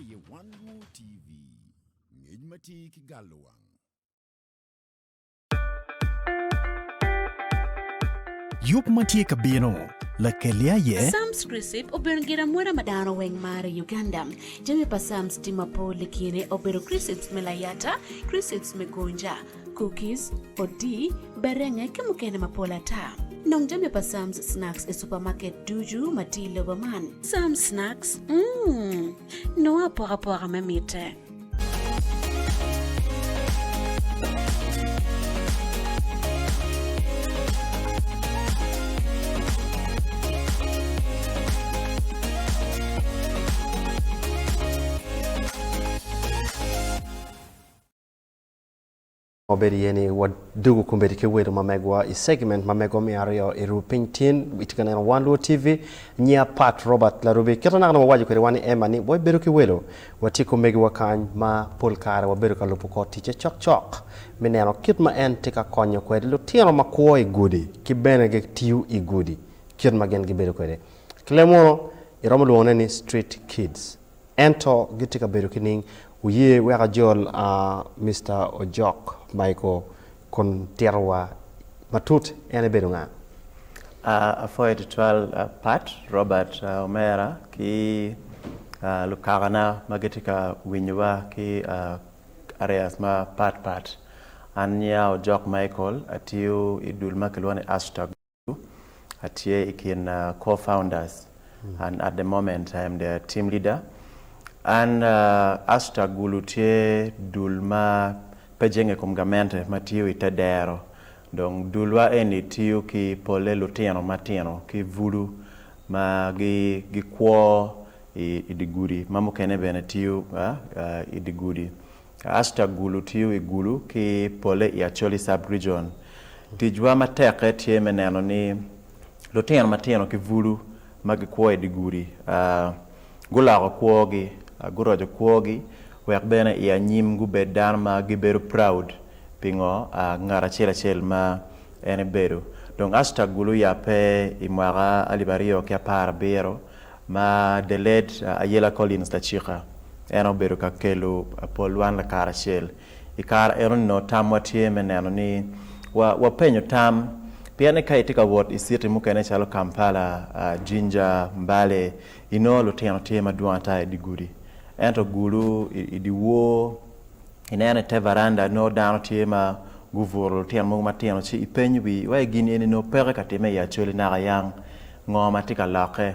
aye Wan Luo TV, ngec matir ki galo wang. Yub ma tye ka bino, Lakeli aye. Sam's Crisp obedo gin amwoda ma dano weng maro i Uganda. Jami pa Sam's tye mapol i kine obedo crisps me layata, crisps me gonja, cookies, odii, berenge ki mukene mapol ata. Nong jami pa Sam's Snacks i supermarket ducu ma tye i lobo man. Sam's Snacks, mm, nongo apokapoka me mitte. Wabedo iye ni wadugo kombeddi ki welo ma megwa i segment ma megwa me aryo i ruu piny tin itye ka neno Wan Luo TV nyiya Pat Robert Larubi kit ma naka nongo wawaco kwede wan ni Emma ni wabedo ki welo watye ki omegiwa kany ma pol kare wabedo ka lubo kor ticce cok cok me neno kit ma en tye ka konyo kwede lutino ma kwo i gudi ki bene gitiyo i gudi kit ma gin gibedo kwede ki leb munu iromo lwongone ni street kids. Ento gitye ka bedo ki ning? Wuye wek ajol Mister Ojok Michael kun titowa matut en ebedo nga. Apwoyo tutwal Pat, Robert omera ki lukakana ma gitye ka winyowa ki areas mapat pat. An nyinga Ojok Michael atiyo i dul ma kilwongo ni Hashtag. Atye i kin co-founders and at the moment I am the team leader. An Asta Gulu tye dul ma pe jenge i kom gamente ma tiyo i te dero. Dong dulwa eni tiyo ki pole lutino matino ki bulu ma gikwo i dye gudi ma mukene bene tiyo i dye gudi. Asta Gulu tiyo i Gulu ki pole i Acholi Sub-Region. Ticwa matekke tye me neno ni lutino matino ki bulu ma gikwo i dye gudi guloko kwogi, guroco kwogi wek bene i anyim gubed dano ma gibedo proud pi ngo ngat acel acel ma en ebedo. Dong Asta Gulu oyabbe i mwaka alip aryo ki aparabiro ma the late Ayela Collins Lacika en obedo ka kelo pol wan lakaracel. I kare eno-ni nongo tamwa tye me neno ni wapenyo tam pien ni ka itye ka wot i citi mukene calo Kampala, Jinja, Mbale inongo lutino tye madwong ata i dye gudi ento Gulu i dyewor Ineno i te varanda nongo dano tye ma gubuto lutino mogo matino ci ipenyo wi wai gin eni nongo peke ka time i Acholi naka yang ngo ma tye ka lokke.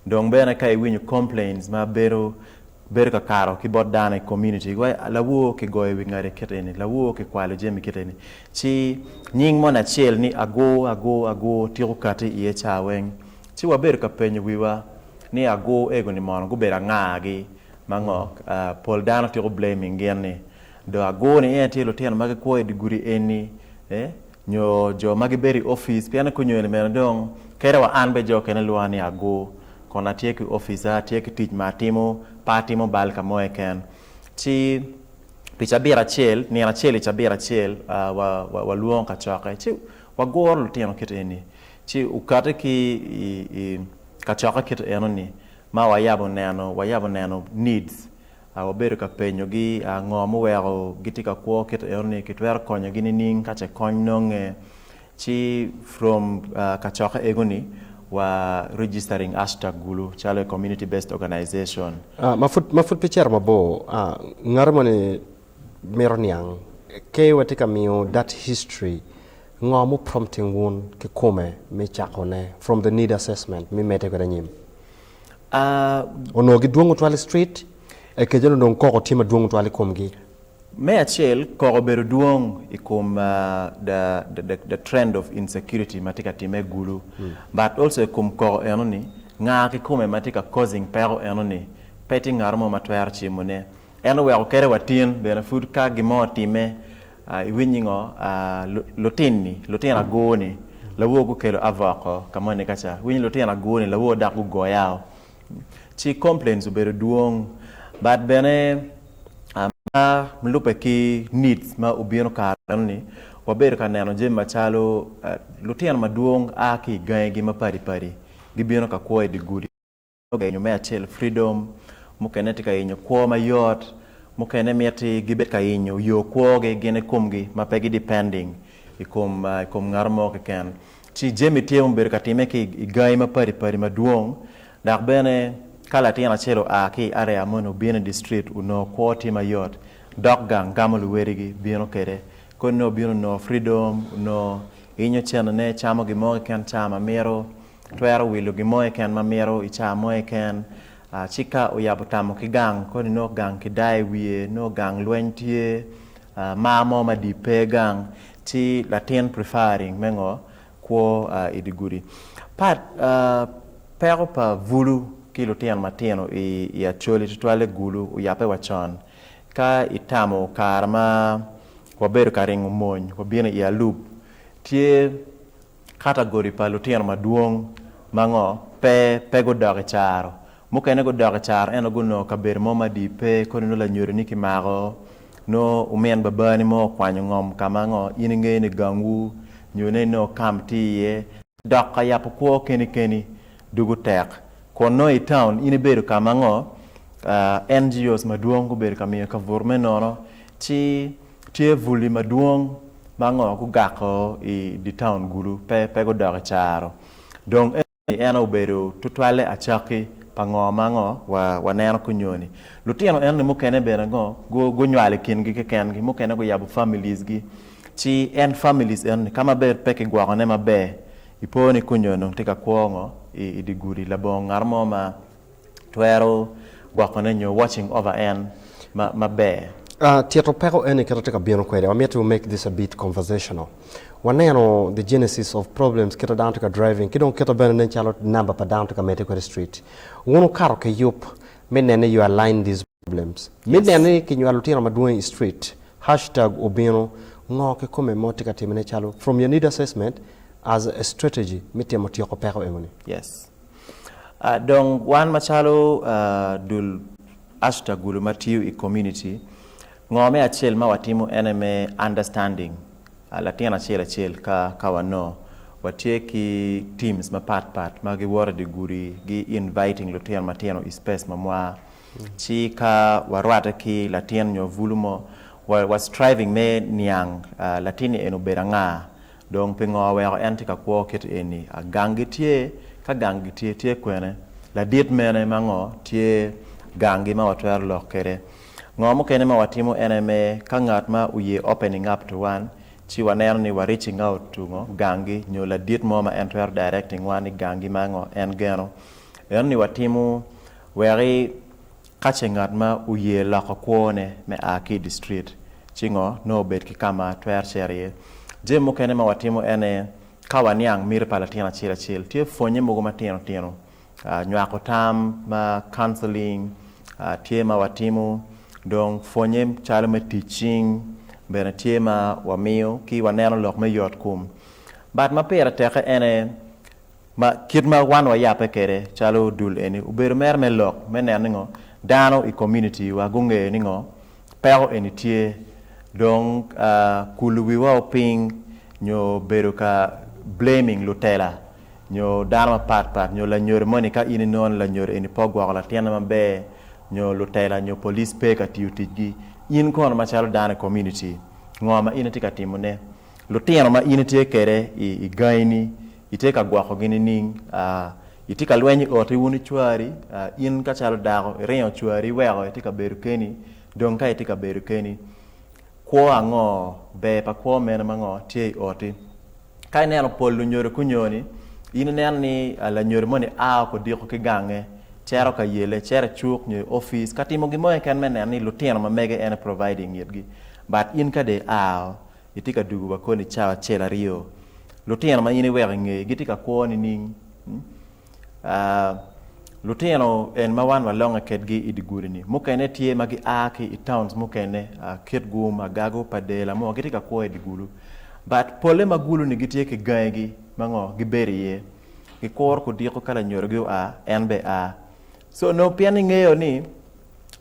Dong bene ka iwinyo complains ma bedo bedo ka kato ki bot dano i community wai lawor ki goyo wi ngati kit eni lawor ki kwalo jami kit eni ci nying moni acel ni agur agur agur tiko kati iye ca weng ci wabedo ka penyo wiwa ni agur ego ni mono gubedo anga gi Ma ngo? Pol dano tiko blaming gin ni do agur ni en tye lutino ma gikwo i di gudi eni eh nyo jo ma gibedo i opic pien ni kunyo eni bene dong kede wa an bene jo okene lwonga ni agur kun atye ki opica atye ki tic ma atimo pe atimo bal ka mo keken ci pi cabit acel nino acel i cabit acel wa walwongo kacokke ci waguro lutino kit eni ci okati ki i kacokke kit eno ni Ma wayabo neno, wayabo neno needs, wabedo ka penyogi ngo muweko gitye ka kwo kit enoni, kitwero konyogi nining ka ce kony nonge, ci from kacokke egoni wa registering hashtag Gulu calo a community based organization. Ma pud ma pud pe cito mabor, ngati moni mito niang ke watye ka miyo that history ngo mu prompting wun kikome me cako ne from the need assessment mi mede kwede anyim? Onongo gidwong tutwal i street kece onongo dong koko tye madwong tutwal i komgi? Me acel, koko obedo dwong i kom the the trend of insecurity ma tye ka timme i Gulu but also i kom koko eno ni nga kikome ma tye ka causing peko eno ni pe tye ngat mo ma twero cimo ne. En oweko kede wa tin bene pud ka gin mo otimme iwiny ni ngo lutinni, lutino agur-ni lawor gukelo avoko ka moni ka ca, iwiny lutino agur-ni lawor dok gugoya-o. Ci complaints obedo dwong but bene ma lubbe ki needs ma obino kare meno-ni wabedo ka neno jami macalo lutino madwong a ki i gangigi mapadi padi gibino ka kwo i dye gudi. Nyo me acel freedom. mukene tye ka yenyo kwo mayot, mukene miti gibed ka yenyo yo kwogi gin i komgi ma pe gi depending i kom i kom ngat mo keken. Ci jami tye ma obedo ka timme ki i gangi mapadi padi madwong dok bene ka latin acel oa ki i area moni obino i district onongo kwo tye mayot dok gang gamo luwedigi bino kwede kodi nongo obino onongo freedom onongo inyo cene camo gin mo keken ca ma mito twero wilo gin mo keken ma mito i ca mo keken ci ka oyabo tamo ki gang kodi nongo gang ki dayo i wiye nongo gang lweny tye mar mo madit pe gang ci latin preferring me ngo kwo i dye gudi. Pat peko pa bulu ki lutino matino i Acholi tutwalle Gulu oyabbe wa con. Ka itamo kare ma wabedo ka ringo mony wabino i Alub tye category pa lutino madwong ma ngo pe pe gudok i caro. Mukene gudok i caro ento gunongo kabedo mo madit pe koni nongo lanyodo ni kimako nongo omin babani mo okwanyo ngom ka ma ngo in ingeyo ni gangwu nyo ne nongo camp tye iye dok ka yabo kwo keni keni dugo tek kun nongo i town in ibedo ka ma ngo NGOs madwong gubedo ka miyo kabuto me nono ci tye buli madwong ma ngo gugako i dye town gulu pe pe gudok i caro dong eni en obedo tutwalle acakki pa ngo ma ngo wa waneno kunyoni. Lutino enoni mukene bene ngo gu gunywalo i kingi kekengi mukene guyabo families gi ci en families enoni ka maber pe kigwoko ne maber ipo ni kunyoni dong tye ka kwo ngo i dye gudi labongo ngat mo ma twero gwokone nyo watching over en maber. Tito peko eni kit atye ka bino kwede, wamito we make this a bit conversational. Waneno the genesis of problems kit ma dano tye ka driving ki dong kit ma bene nen calo number pa dano tye ka medde kwede street. Wun wukato ki yub me nene you align these problems. Me neno ni kinywalo lutino madwong i street, hashtag obino, ngo kikome mo tye ka timone calo from your need assessment as a strategy me timo tyeko peko enoni. Yes. Dong wan macalo dul Ashta Gulu ma tiyo i community, ngo me acel ma watimo ene me understanding latin acel acel ka ka wanongo. Watye ki teams mapat pat ma giwoto i dye gudi gi inviting lutino matino i space ma mwa. Ci ka warwate ki latin nyo bulu mo, wa wa striving me niang latin ni eni obedo anga. Dong pingo oweko en tye ka kwo kit eni? A Ganggi tye? Ka ganggi tye, tye kwene? Ladit mene ma ngo tye ganggi ma watwero lok kwede? Ngo mukene ma watimo ene me ka ngat ma oye opening up to wan, ci waneno ni wa reaching out to ngo ganggi nyo ladit mo ma en twero directing wan ni ganggi ma ngo en geno. Eno ni watimo weki Ka ce ngat ma oye loko kwone me a ki i distrit, ci ngo nongo obed ki ka ma twero cito iye? Jami mukene ma watimo en aye ka waniang miti pa latin acel acel. Tye pwonye mogo matino tino, nywako tam ma counseling tye ma watimo, dong pwonye calo me tic cing bene tye ma wamiyo ki waneno lok me yot kom. But ma pire tekke en aye Ma kit ma wan wayabbe kwede calo dul eni obedo mere me lok me neno ni ngo dano i community wa gungeyo ni ngo peko eni tye dong kulu wiwa o piny nyo bedo ka blaming lutela nyo dano mapat pat nyo lanyodo moni ka in inongo ni lanyodo eni pe ogwoko latinne maber nyo lutela nyo police pe ka tiyo tic gi in kono macalo dano i community ngo ma in itye ka timo ne lutino ma in itye kwede i gangi ni Itye ka gwokogi nining? Itye ka lweny i oti wun ki cwari? In ka calo dako, iringo cwari iweko itye ka bedo keni? Dong ka itye ka bedo keni, kwo ango, ber pa kwo mene ma ngo tye i oti? Ka ineno pol lunyodo kunyoni, in ineno ni lanyodo moni a oko odiko ki gange, cito ka yele, cito i cuk nyo i opic ka timo gin mo keken me neno ni lutino ma mege en aye providing itgi. But in ka dong ia Itye ka dugo wa koni cawa acel aryo. Lutino ma in iweko i ngeyi gitye ka kwo nining? Lutino en ma wan walonge kedgi i dye gudi-ni mukene tye ma gia ki i towns mukene, Kitgum, Agago, Padela mo gitye ka kwo i dye gulu. But pole ma gulu-ni gitye ki gangigi ma ngo gibedo iye. Gikuro kudiko ka lanyodogi oa, en bene a. So nongo pien ingeyo ni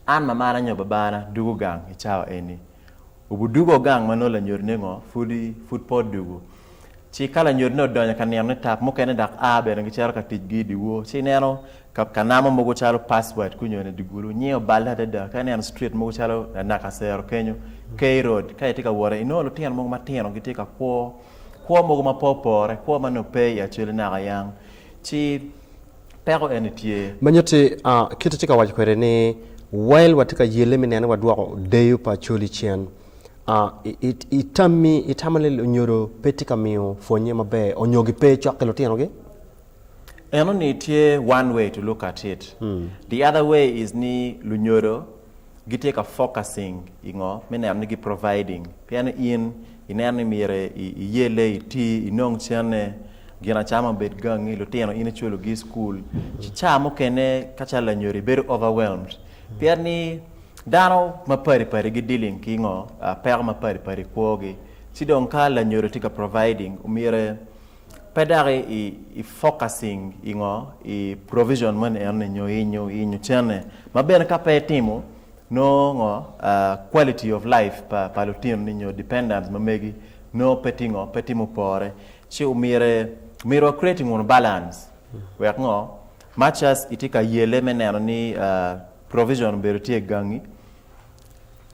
an mamana nyo babana dugo gang i cawa eni, Obudugo gang ma nongo lanyodone ngo pudi pud pe odugo. Ci ka lanyodone odonyo ka nino ni tap, mukene dok a bene gicito ka ticgi i dyewor. Ci ineno ka ka namo mogo calo Password kunyone di Gulu, nyinge oballe adada. Ka ineno street mogo calo Nakasero kenyo, K Road, ka itye ka wot inongo lutino mogo matino gitye ka kwo, kwo mogo ma pe opore, kwo ma nongo pe i Acholi naka yang. Ci peko eni tye. Ma nyutti kit atye ka waco kwede ni while watye ka yelle me neno ni wadwoko deyo pa Acholi cen, I tammi, itamo ni lunyodo pe tye ka miyo pwonnye maber onyo gipe cok ki lutinogi? Eno ni tye one way to look at it. The other way is ni lunyodo gitye ka focusing i ngo me neno ni gi providing pien in ineno ni myero iyelle, iti, inong cene, gin acama obed gangi, lutino in iculo gi i school. Ci ca mukene ka calo lanyodo ibedo overwhelmed pien ni Dano ma padi padi gi dealing ki ngo peko ma padi padi i kwo gi ci dong ka lanyodo tye ka providing omyere pe dok i focusing i ngo i provision moni eno ni nyo inyo inyo cene ma bene ka pe itimo nongo ngo quality of life pa pa lutino ni nyo dependants ma megi nongo pe tye ngo pe tye mupore ci omyere myero wa creating wunu balance wek ngo much as itye ka yele me neno ni Provision obedo tye i gangi.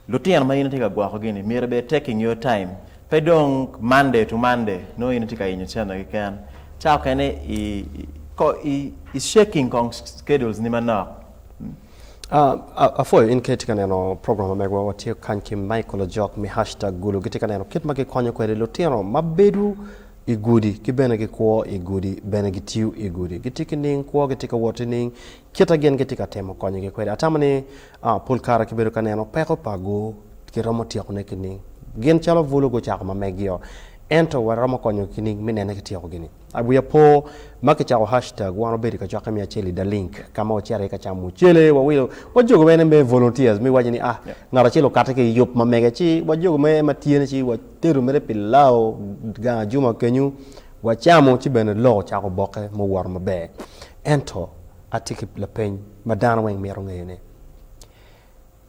Lutino ma in itye ka gwokogi ni myero bed taking your time. Pe dong Monday to Monday nongo in itye ka yenyo cente keken. Ca okene i, i, i shaking kong schedules ni manok. Apwoyo in ka itye ka neno program ma megwa watye kany ki Michael Ojok me hashtag Gulu gitye ka neno kit ma gikonyo kwede lutino ma bedo i gudi ki bene gikwo i gudi bene gitiyo i gudi gitye ki ning kwo gitye ka wot nining Kita gin gitye ka temo konyogi kwede. Atamo ni pol kare kibedo ka neno peko pa ago kiromo tyekone ki ning. Gin calo bulu gucako ma megio. Ento waromo konyogi ki ning me nene kityeko gini. Wiya po ma kicako hashtag wan wabedo i kacokke me acel i Dalink ka ma wacito iye ka camo mucele, wawilo, wajogo bene me volunteers me waco ni ah ngat acel okatte ki i yub ma mege ci wajogo me ma tyene ci watedo mere pilau gang ajuma kenyu wacamo ci bene lok ocako bokke muwoto maber. Ento atye ki lapeny ma dano weng mito ngeyone.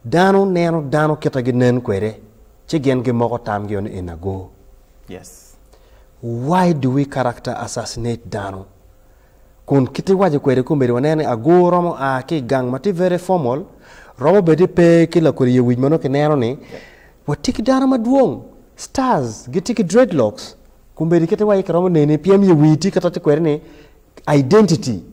Dano neno dano kite ginen kwede ci gin gimoko tamgio ni en ago. Yes. Why do we character assassinate dano? Kun kit iwaco kwede kombeddi waneno ni ago romo a ki i gang ma tye very formal, romo bed ni pe ki lakodi ye wic ma nongo kineno ni watye ki dano madwong, stars gitye ki dreadlocks, kombeddi kit iwaco kiromo neni pien ye wii tye kit atye kwede ni Identity,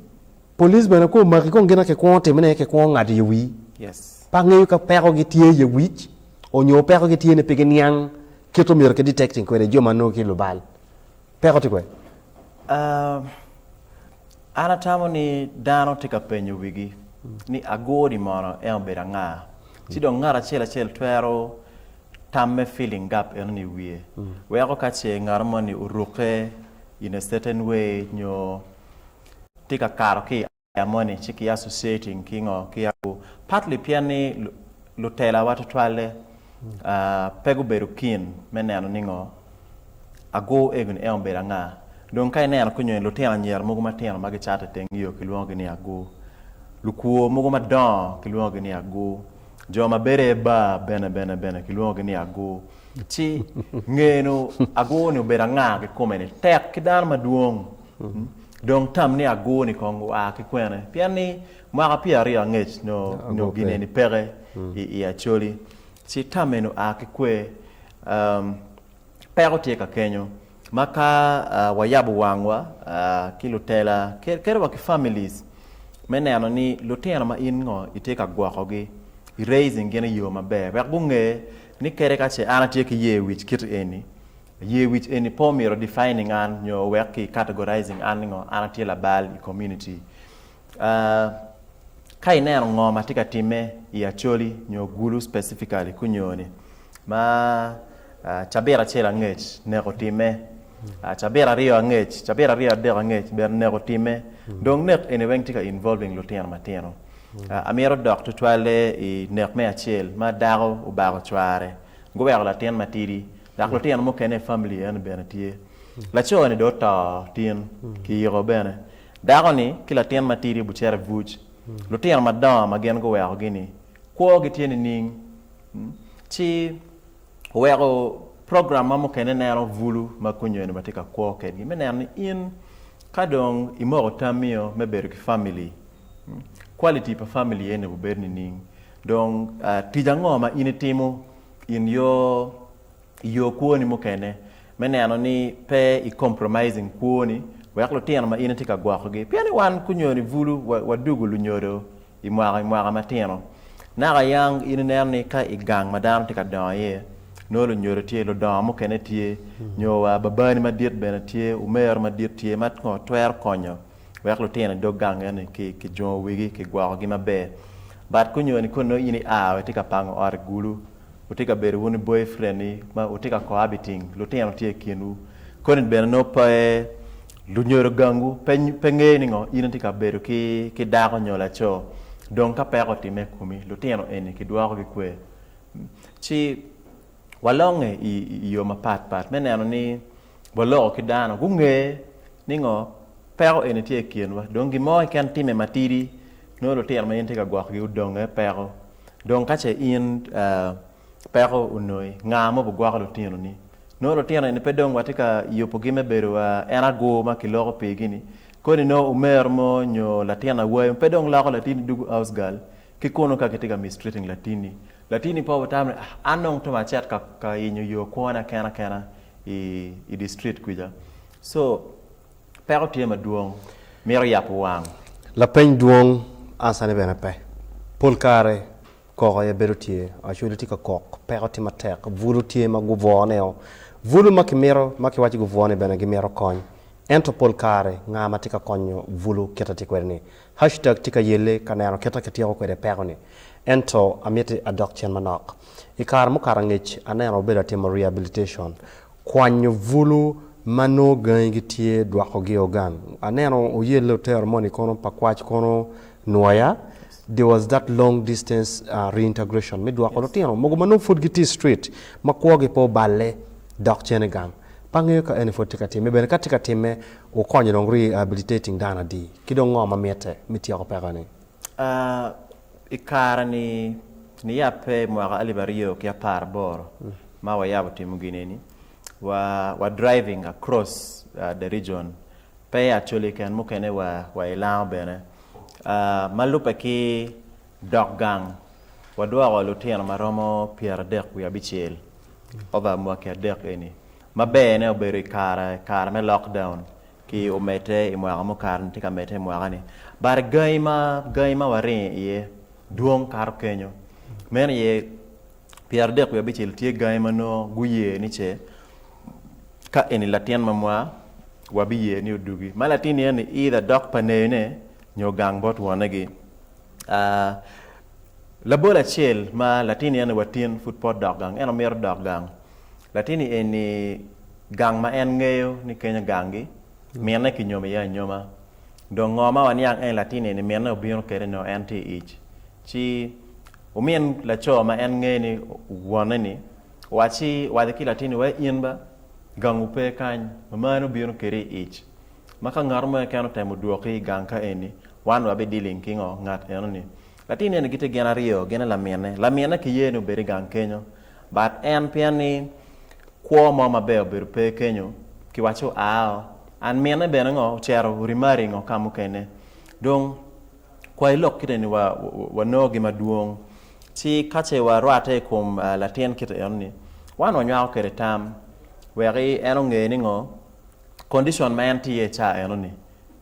Police bene ka omaki kong gin aye kikwongo timone aye kikwongo ngado iye wii. Yes. Pe angeyo ka peko gi tye iye wic onyo peko gi tye ni pe giniang kit omyero ki detecting kwede jo ma nongo ki lubal. Peko tye kwede? Uh, an atamo ni dano tye ka penyo wigi ni agodi mono en obedo anga? Ci dong ngat acel acel twero tam me filling gap eno ni i wiye. Weko ka ce ngat moni orukke in a certain way nyo tye ka kato ki i area moni ci ki associating ki ngo ki agu partly pien ni lutela wa tutwalle pe gubedo keen me neno ni ngo agu ego ni en obedo anga dong ka ineno kunyo lutino anyira mogo matino ma gicato iteng yo kilwongo gi ni agu lukwo mogo madongo kilwongo gi ni agu jo ma bedo i bar bene bene bene kilwongo gi ni agu Ci ngeno agur-ni obedo anga kikome-ni tek ki dano madwong. Dong tam ni agur-ni kong oa ki kwene? Pien ni mwaka pyeraryo angec nongo gin-ni peke i Acholi. Ci tam eni oa ki kwe. Peko tye ka kenyo ma ka wayabo wangwa ki lutela kadi wa ki families me neno ni lutino ma in ngo itye ka gwokogi i raising gin i yo maber wek gunge Ni kede ka ce an atye ki yer wic kit eni, yer wic eni pe omyero defining an nyo owek ki categorizing an ni ngo an atye labal i community. Ka ineno ngo ma tye ka time i Acholi nyo Gulu specifically kunyoni ma cabit acel angec nek otime, cabit aryo angec, cabit aryo adek angec bene nek otime, dong nek eni weng tye ka involving lutino matino. Amito dok tutwalle i nek me acel ma dako obako cware, guweko latin matidi, dok lutino mukene i famili eno bene tye. Laco-ni dong oto tin, kiyiko bene. Dako-ni ki latin matidi gucito i buc. Lutino madongo ma gin guwekogi-ni kwogi tye nining? Ci oweko. Program ma mukene neno bulu ma kunyoni watye ka kwo kedgi me neno ni in ka dong imoko tamio me bedo ki family, quality pa family eni obedo nining? Dong tic ango ma in itimo in your i yo kwoni mukene me neno ni pe i compromising kwoni wek lutino ma in itye ka gwokogi pien ni wan kunyoni bulu wadugo lunyodo i mwaka i mwaka matino. Naka yang in ineno ni ka i gang ma dano tye ka dongo iye nongo lunyodo tye, ludongo mukene tye nyo wa babani madit bene tye, omero madit tye ma twero konyo wek lutino i dog gang eni ki jungo wigi ki gwokogi maber. But kunyoni koni nongo in ia itye ka pango ot i gulu wutye ka bedo wun ki boyfriend-ni ma wutye ka cohabiting, lutino tye i kinwu, koni bene nongo pe lunyodo gangwu pe pe ngeyo ni ngo in itye ka bedo ki ki dako nyo laco. Dong ka peko otimme i komi, lutino eni kidwokogi kwe. Ci walonge i i yo mapat pat me neno ni waloko ki dano gunge ni ngo peko eni tye i kinwa. Dong gin mo keken timme matidi nongo lutino ma in itye ka gwokogi odonge peko. Dong ka ce in peko onongi, nga ma obigwoko lutinoni? Nongo lutino eni pe dong watye ka yubogi me bedo en agur ma kiloko pigi-ni. Koni nongo omero mo nyo latin awayi pe dong loko latinni dugo house girl ki kunu ka kitye ka mistreating latinni. Latinni pe obitamo ni, ah, an dong tung acit ka yenyo yo kwona kena kena i distrit kwica. So, Peko tye madwong, mito yabo wang. Lapeny dwong, ansa ne bene pe. Pol kare koko aye bedo tye, Acholi tye ka kok, peko tye matek, bulu tye ma gubwone o. Bulu ma kimito, ma kiwaco gubwone bene gimito kony. Ento pol kare nga ma tye ka konyo bulu kit atye kwede ni? Hashtag tye ka yelle ka neno kit ma kityeko kwede peko ni. Ento amiti adok cen manok. I kare mukato angec aneno obedo atimo rehabilitation. Kwanyo bulu ma nongo gangi gitye dwokogi o gang. Aneno oyelle otero moni kono Pakwach kono Nwoya, there was that long distance reintegration me dwoko lutino mogo ma nongo pud gitye i street ma kwogi pe oballe dok cen i gang. Pe angeyo ka eni pud tye ka timme bene ka tye ka timme wukonyo dong rehabilitating dano adi ki dong ngo ma mitte me tyeko peko ni? I kare-ni niyabbe i mwaka alip aryo ki aparaboro ma wayabo timo gin eni, wa wa driving across the region pe i Acholi keken mukene wa wa i Lango bene. Ma lubbe ki dok gang, wadwoko lutino ma romo pyeradek wiye abicel over mwaki adek eni. Maberne obedo i kare kare me lockdown ki omedde i mwaka mukato-ni tye ka medde i mwaka-ni. But gangi ma gangi ma waringo iye dwong kato kenyo. Meno aye 39 tye gangi ma nongo guye ni ce ka eni latin ma mwa wabiye ni odugi. Ma latin eni either dok pa neyone nyo gang bot wonegi. Uh, labol acel ma latin eni watin pud pe odok gang, en omito dok gang. Latin eni gang ma en ngeyo ni kenyo ganggi, minne kinyomo iye anyoma. Dong ngo ma waniang en latin eni minne obino kwede nongo en tye i ic. Ci omin laco ma en ngeyo ni wonne ni owacci owaco ki latin ni wai in ba gangwu pe kany, mamani obino kwedi i ic. Ma ka ngat mo keken otemo dwoki i gang ka eni, wan wabi dealing ki ngo ngat eno ni. Latin eni gitye gin aryo, gin laminne. Laminne kiye ni obed i gang kenyo. But en pien ni kwo mo maber obedo pe kenyo, kiwaco oa and minne bene ngo ocito remarry ngo ka mukene. Dong kwayi lok kite ni wa wanongo gi madwong ci kace wa rwate i kom latin kite eno ni wan wanywako kede tam wek en onge ni ngo condition ma en tye iye ca eno ni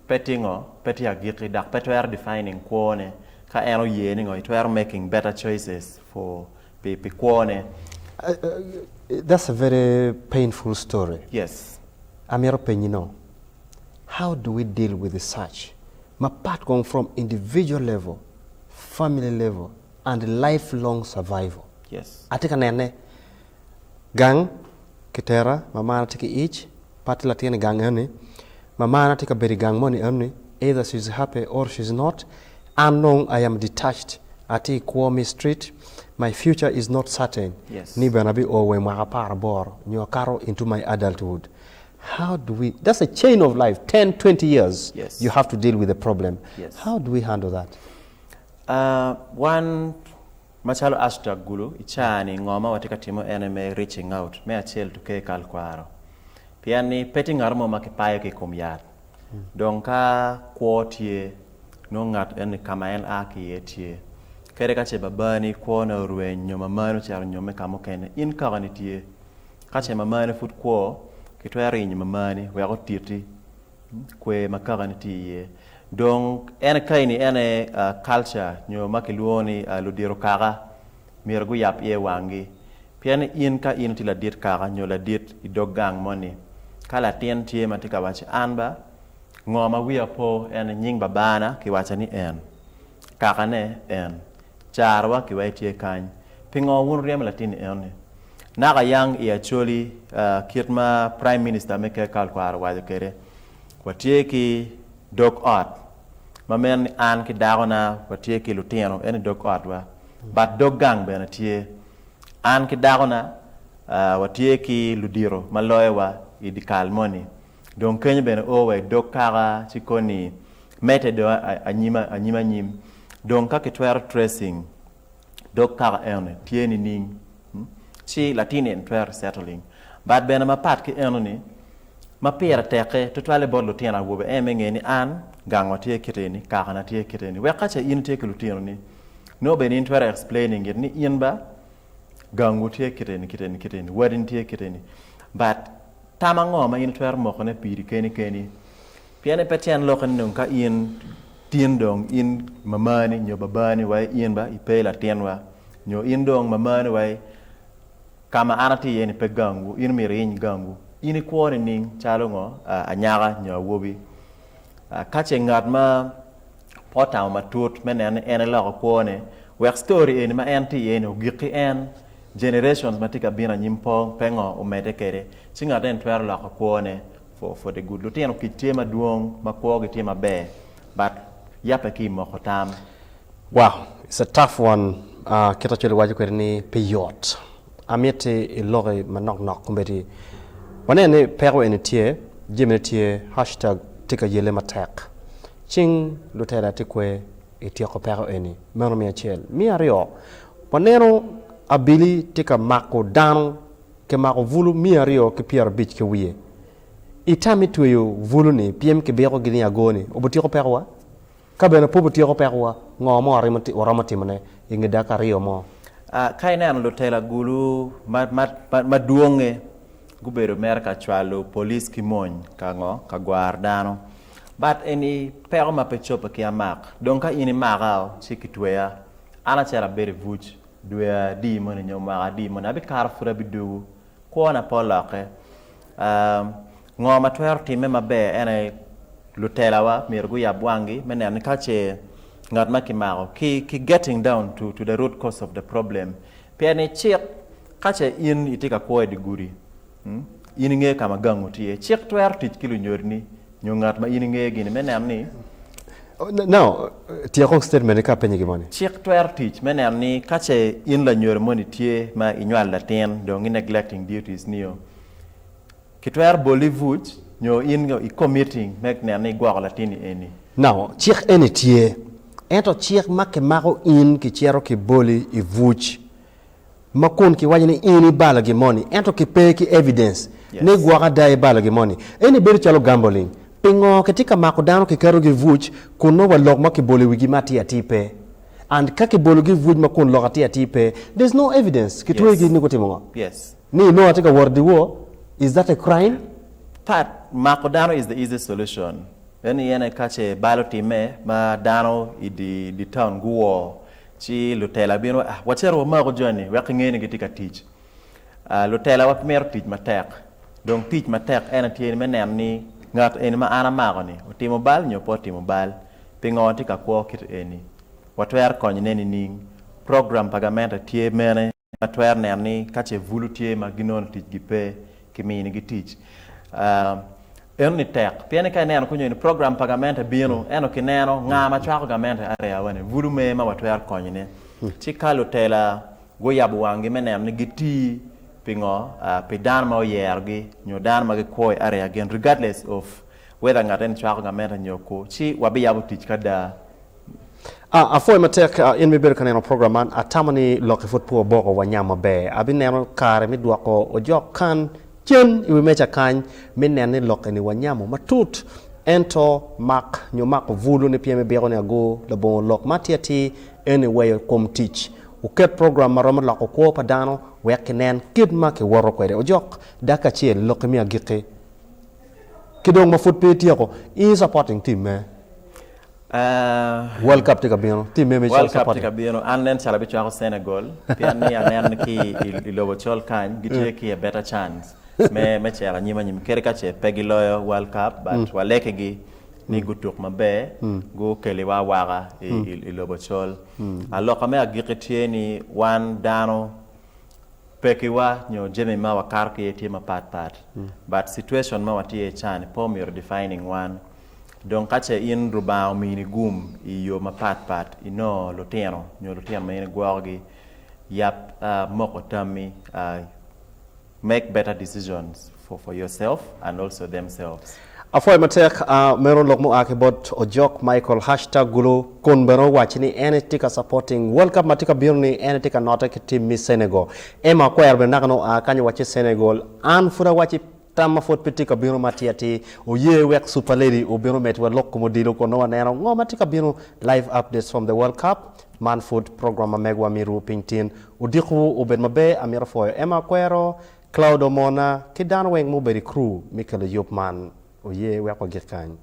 pe tye ngo pe tye agiki dok pe twero defining kwo ne ka en oye ni ngo itwero making better choices for pi pi kwone. That's a very painful story. Yes. Amito penyi no, how do we deal with such ma pat kong from individual level, family level and life long survival? Yes. Atye ka nene gang kitera mamana tye ki ic pe atye latin i gang eni, mamana tye ka bedo i gang moni eni either she's happy or she's not, an dong I am detached atye i kwo me street my future is not certain Yes. ni bene abi o wa i mwaka aparaboro nyo akato into my adulthood how do we that's a chain of life 10 20 years Yes. you have to deal with the problem Yes. how do we handle that Uh, wan. Macalo Hashtag Gulu, i caa-ni ngo ma watye ka timo ene me reaching out me acel to ker kal kwaro. Pien ni pe tye ngat mo ma kipayo ki i kom yat. Dong ka kwo tye, nongo ngat eni ka ma en a ki iye tye. Kadi ka ce babani kwone orweny nyo mamani ocito onyomme ka mukene, in kakani tye. Ka ce mamani pud kwo, kitwero yenyo mamani wek otiti kwer ma kakani tye iye. Dong en kaeni en aye culture nyo ma kilwongo ni ludito kaka myero guyab iye wanggi. Pien ni in ka in itye ladit kaka nyo ladit i dog gang moni, ka latin tye ma tye ka waci an ba, ngo ma wiya po en ni nying babana kiwaca ni en, kakane en, carowa kiwaci tye kany, pingo wun wuryemo latin-ni enoni? Naka yang i Acholi kit ma Prime Minister me Ker Kalkwaro owaco kwede, watye ki dog ot ma meno ni an ki dakona watye ki lutino eni dog otwa but dog gang bene tye. An ki dakona watye ki ludito ma loyowa i dye kal moni dong kenyo bene o wa i dog kaka ci koni medde dong anyim anyim dong ka kitwero tracing dog kaka enoni tye nining ci latin eni twero settling but bene mapat ki enoni ma pire tekke tutwalle bot lutino awobe en me nge ni an gangwa tye kite eni kakana tye kite eni wek ka ce in itye ki lutinoni nongo bene in twero explaining it ni in ba gangwu tye kite eni kite eni kite eni wadini tye kite eni but tam ango ma in itwero mokone piri keni keni Pien pe tyen lokke ni dong ka in tin dong in mamani nyo babani wai in ba ipe latinwa nyo in dong mamani wai ka ma an atye iye ni pe gangwu in myero iyiny gangwu. In ikwo nining calo ngo anyaka nyo awobi? Ka ce ngat ma pe otamo matut me neno ni en eloko kwone wek story eni ma en tye iye ni ogik ki en generations ma tye ka bino anyim pe ngo omedde kwede ci ngat eni twero loko kwone For for the good. Lutino kic tye madwong ma kwo gi tye maber but yape ki moko tam. Wow it's a tough one kit acel iwaco kwede ni pe yot amiti iloki manok nok kombeddi waneno ni peko eni tye jami ne tye hashtag tye ka yele matek cing lutela tye kwe ityeko peko eni meno me acel me aryo waneno abili tye ka mako dano Kimako bulu 250 ki wiye. Itam itweyo bulu ni pyem kibiko gi ni ago ni obutyeko peko wa? Ka bene pe obutyeko peko wa, ngo ma waromo timo ne inge dakika aryo mo? Ka ineno lutela gulu madwonge gubedo mere ka cwalo police ki mony ka ngo ka gwaro dano but eni peko ma pe cobe ki amak dong ka in imaka o ci kitweya an acito abedo i buc Dwe adi moni nyo mwaka adi moni abikato pud abidugu, kwona pe olokke. Ngo ma twero timme maber en aye lutelawa myero guyab wanggi me neno ni ka ce ngat ma kimako ki ki getting down to to the root cause of the problem pien ni cik ka ce in itye ka kwo i dye gudi in ingeyo ka ma gangu tye cik twero tic ki lunyodini Nyo ngat ma in ingeyo gini me neno ni. Now, tyek kong statement ni ka apenyi gin moni. Cik twero tic me neno ni ka ce in lanyodo moni tye ma inywalo latin dong i neglecting duties nio, kitwero boli buc nyo in i committing me neno ni igwoko latinni eni. Now, cik eni tye, ento cik ma kimako in kicito kiboli i buc ma kun kiwaco ni in ibalo gin moni ento kipe ki evidence ni gwok ada ibalo gin moni, eni bedo calo gambling. Pingo kitye ka mako dano kiketogi i buc kun nongo wa lok ma kibolo i wigi ma atir atir pe? And ka kibologi i buc ma kun lok atir atir pe, there's no evidence. Kitweyogi ni gutimo ngo? Ni inongo atye ka wot i dyewor? Is that a crime? Pat, mako dano is the easiest solution. Eni en aye ka ce bal otimme ma dano i dye town guwor Ci lutela bino, ah, wacito wamaku joni wek kinge ni gitye ka tic. Ah, lutelawa pe mito tic matek. Dong tic matek en aye tye me neno ni ngat eni ma an amako-ni otimo bal nyo pe otimo bal. Pingo tye ka kwo kit eni? Watwero konyone nining? Program pa gamente tye mene ma twero neno ni ka ce bulu tye ma ginono ticgi pe, kiminigi tic? Ah, Enoni tek pien ni ka ineno kunyo ni program pa gamente bino ento kineno nga ma cwako gamente area wa ni bulu me ma watwero konyo ne ci ka lutela guyabo wang gi me neno ni gitii pi ngo pi dano ma oyero gi nyo dano ma gikwo i area gin regardless of whether ngat eni cwako gamente nyo ku ci wabiyabo tic kada. Ah, apwoyo matek in ma ibedo ka neno program man. Atamo ni lokki pud pe waboko wanyam maber. Abineno kare me dwoko ojok kan cen i wi meja kany me neno ni lok eni wanyamo matut. Ento mak nyo mako bulu ni pyem ibiko ni agur labongo lok ma atir atir eni weyo kom tic. Wuket program ma romo loko kwo pa dano wek kinen kit ma kiwoto kwede. Ojok dakika acel lokki me agikki ki dong ma pud pe ityeko in supporting team me World Cup tye ka bino, team me me World Cup tye ka bino, an nen calo abicwako Senegal pien ni aneno ki i lobo col kany gitye ki a better chance me me cito anyim anyim kadi ka ce pe giloyo World Cup but walekigi ni gutuk maber gukeliwa awaka i lobo col. Aloka me agikki tye ni wan dano pekiwa nyo jami ma wakato ki iye tye mapat pat but situation ma watye iye cani pe omyero defining wan. Dong ka ce in Rubanga omini gum i yo mapat pat inongo lutino nyo lutino ma in igwokogi, yab moko tammi, make better decisions for yourself and also themselves. Apwoyo matek, meno lok mua ki bot Ojok Michael hashtag Gulu kun bene owaci ni en etye ka supporting World Cup ma tye ka bino ni en etye ka note ki team me Senegal. Emma Okwero bene naka nongo oa kany owaci Senegal an pud awaci Tam ma pwod pe tye ka bino matir atir oye wek Super Lady obin omed wa lok kom odilo kun nongo waneno ngo ma tye ka bino Live updates from the World Cup Man pwod program ma megwa me ruu piny tin. Odiko obed maber amito pwoyo Emma Akwero, Cloud Omona ki dano weng mubedo i crew me kelo yub man. Oye wek wagik kany.